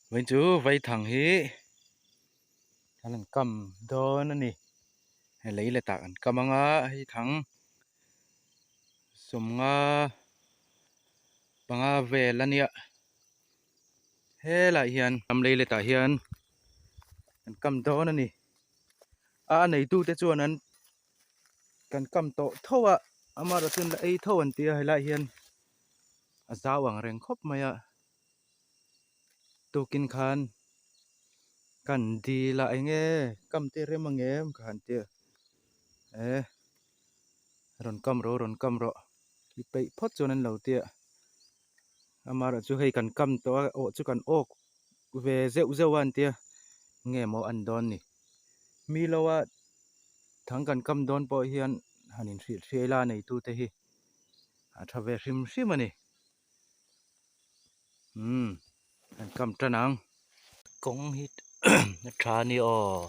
Vawiin chu vaithang hi an han kam dawn a ni hei lei let ah an kam ang a hei thang sawmnga panga vel a nia helaiah hian ram lei let ah hian an kam dawn a ni a neitute chuan an kan kam tawh tho a amaherawhchu chuan la ei tho an ti a helaiah hian a zau ang reng khawp mai a. Tukin khan kan dil a eng nge kam te rem ang em ka han ti a e rawn kam rawh rawn kam rawh i peih phawt chuan an lo ti a amaherawhchu hei kan kam tawh a awh chu kan awk ve zeuh zeuh a an tia nge maw an dawn ni mi lo a thang kan kam dawn pawh hian han inhrilh hriai la neitu te hi a tha ve hrim hrim a ni. Umm an kam tan ang kawng hi a tha a ni aw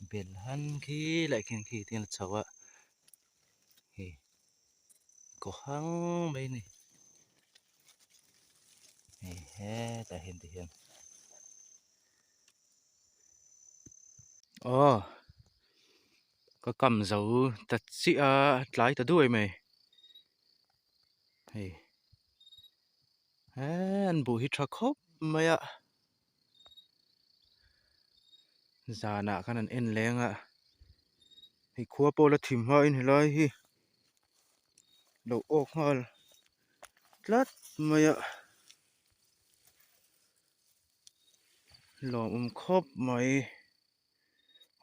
bel han khi lah khian khi te hian a chho a hei kaw hang mai a ni hei hetah hian ti hian aw ka kam zo ta chiah a tlai ta duai mai. Hei he an buh hi tha khawp mai a zanah khan an en leng a hei khua pawh la thim hmain helai hi lo awk nghal tlat mai a lawmawm khawp mai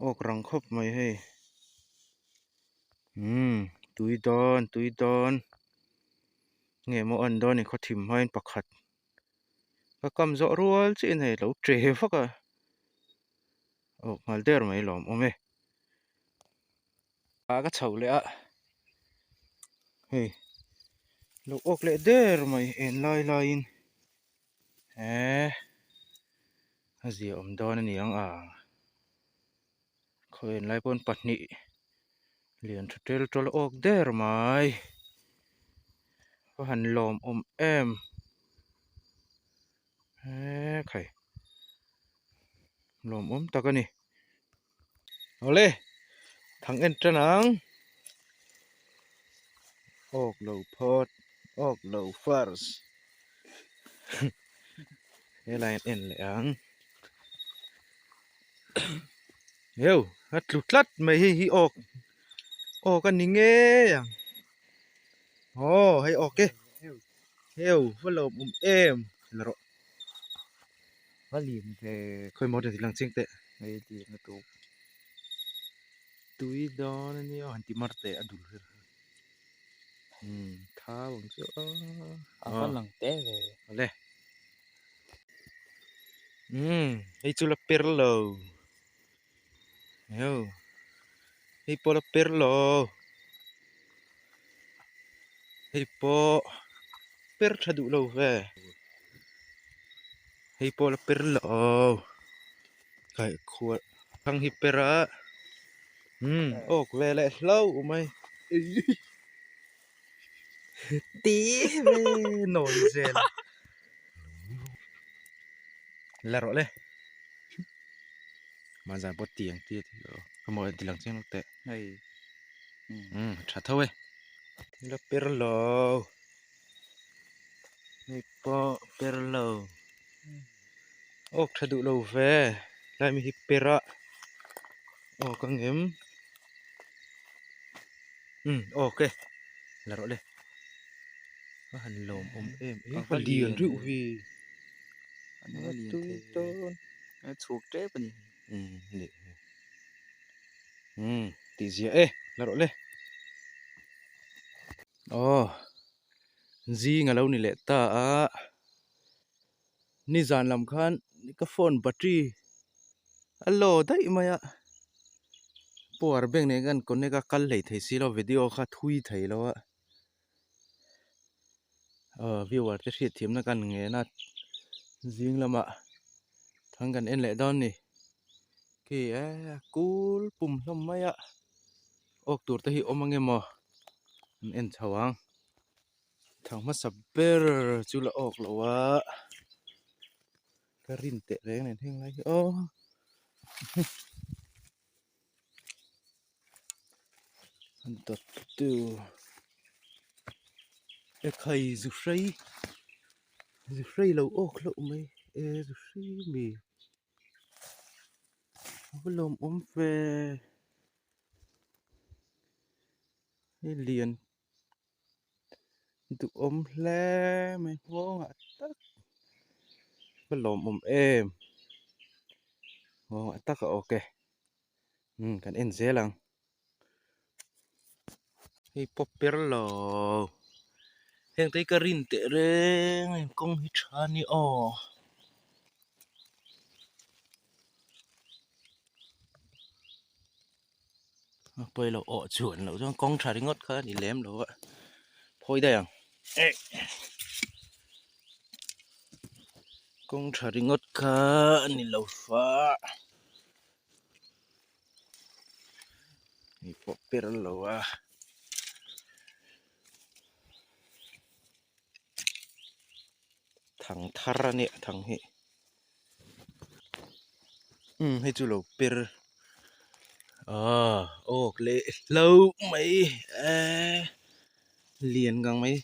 awk rang khawp mai hei. Umm tui dawn tui dawn nge maw a en dawn ni khawthim hmain pakhat ka kam zawh rual chiah in hei a lo che vak a aw nghal der mai lawm awm e ah ka chho leh a hei lo awk leh der mai en lai lai in he a zia awm dawn a ni ang a. Khawian lai pawn pahnih lian tha tel tawl awk der mai a han lawm awm em hekhai lawm awm tak a ni awle thang en tan ang awk lo phawt awk lo first helai an en leh ang. Heu a tlu tlat mai hei hi awk awk a ni ngei ang aw hei awk e heu va lo awm em la rawh va lim ve khawi maw ti lang chiang teh hei lim na tur tui dawn a nia han ti mar teh a dul her umm thau ang chu a va lang te ve awle. Umm hei chu la per lo heu hei pawh la per lo hei pawh per tha duh lo ve hei pawh la per lo kaihkhuah thang hi per a umm awk ve leh hlauh mai. Ti ve nawi zel la rawh le mahzan pawh tiang tia ti aw ka mawi ti lang chiang teh hei umm tha tho e la per lo hei pawh per lo awk tha duh lo ve tlai mi hi per a awk ang em. Umm ok la rawh le a han lawm awm em em a lian reuh hi a lian thei a chhuk tep a ni umm leh umm tih ziah e la rawh le aw zing a lo ni leh ta a nizan lam khan ka phone battery a low daih mai a power bank nen khan connect a kal hlei thei si lo video kha thui thei lo a aw viewer te hriat thiamna kan ngen a zing lamah thang kan en leh dawn a ni khi eee kul pum hlawm mai a awk tur te hi awm ang emaw an en chho ang. Thang hmasa ber chu la awk lo a. Ka rin teh reng nen heng lai hi aw. An dawt tu e khai zu hrei zu hrei lo awk hlauh mai e zu hrei mi a va lawmawm ve hei lian duhawm hle mai nghawngah tak a lawmawm em nghawngah tak a awk e umm kan en zel ang hei pawh per lo heng te hi ka rin teh reng a kawng hi tha a ni aw. A pawi lo awh chuan loh chuan kawng tha ringawt kha a ni lem lo a phawi daih ang kawng tha ringawt kha a ni lo fa hei pawh per lo a. Thang thar a nia thang hi umm hei chu lo per aaa awk leh hlo mai eee lian ngang mai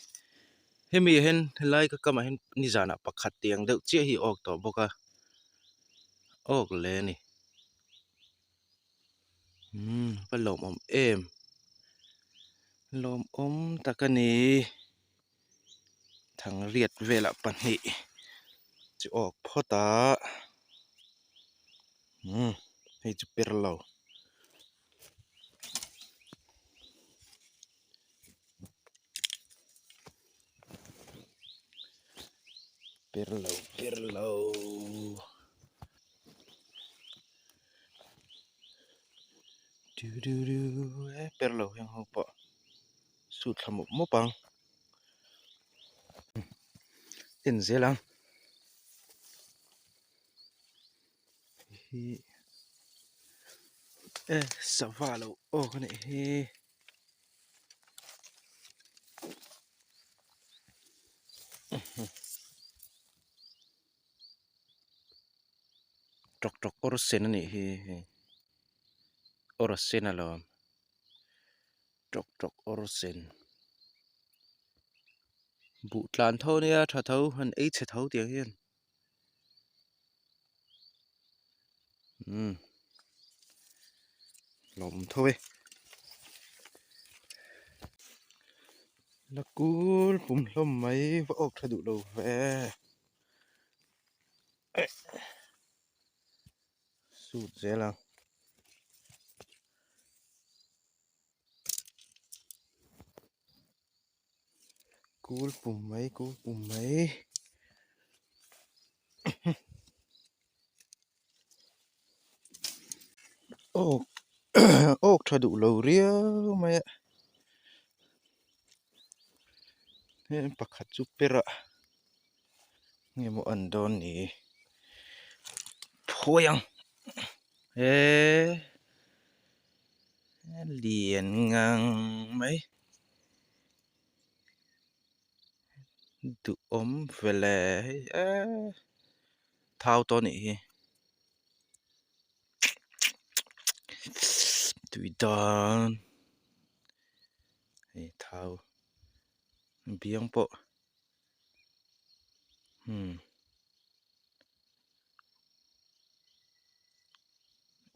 hemi ah hian helai ka kamah hian nizanah pakhat tiang deuh chiah hi a awk tawh bawk a awk leh a ni umm va lawmawm em lawmawm tak a ni. Thangriat velah pahnih chu awk phawt a umm hei chu per lo. Per lo per lo. Per lo heng ho pawh sut thla mawp mawp ang en zel ang hi e sava lo awk a nih hi. Tawk tawk awr sen a nih hi hei awr a sen alawm tawk tawk awr sen buh tlan tho ania tha tho han ei chhe tho tiang hian umm lawm tho e la kul pum hlawm mai va awk tha duh lo ve. Sut zel ang. Kul pum mai kul pum mai. Awk awk tha duh lo riau mai a. Heng pakhat chu per a nge maw an dawn ni phawi ang eee lian ngang mai duhawm vele hei eee thau tawh a nih hi tui dan. Hei thau biang pawh umm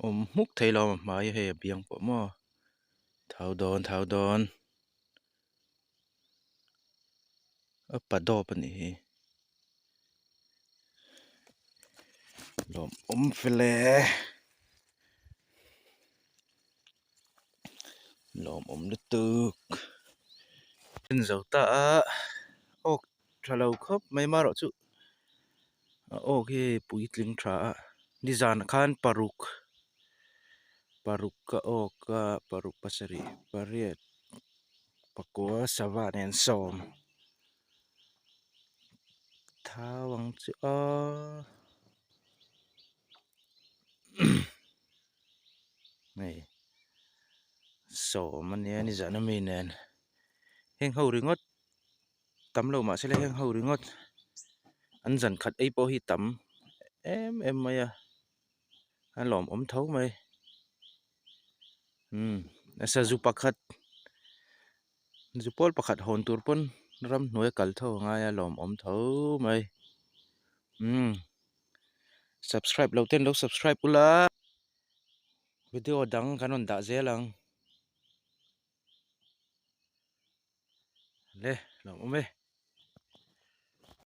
awm hmuk thei lo a hmai hei a biang pawh maw thau dawn thau dawn a pa dawp a nih hi lawmawm fel e. Lawmawm lutuk en zo ta a awk tha lo khawp mai marawh chu a awk hi puitling tha a nizan khan paruk paruk a awk a paruk pasarih pariat pakua sava nen sawm thau ang chu aw. Hei sawm ania nizan ami nen heng ho ringawt tam lo mahse heng ho ringawt an zan khat ei pawh hi tam. em em mai a a lawmawm tho mai umm sazu pakhat zu pawl pakhat hawn tur pawn ramhnuai a kal tho a ngai a lawmawm tho mai umm subscribe lo ten lo subscribe ula video dang kan rawn dah zel ang le lawmawm e.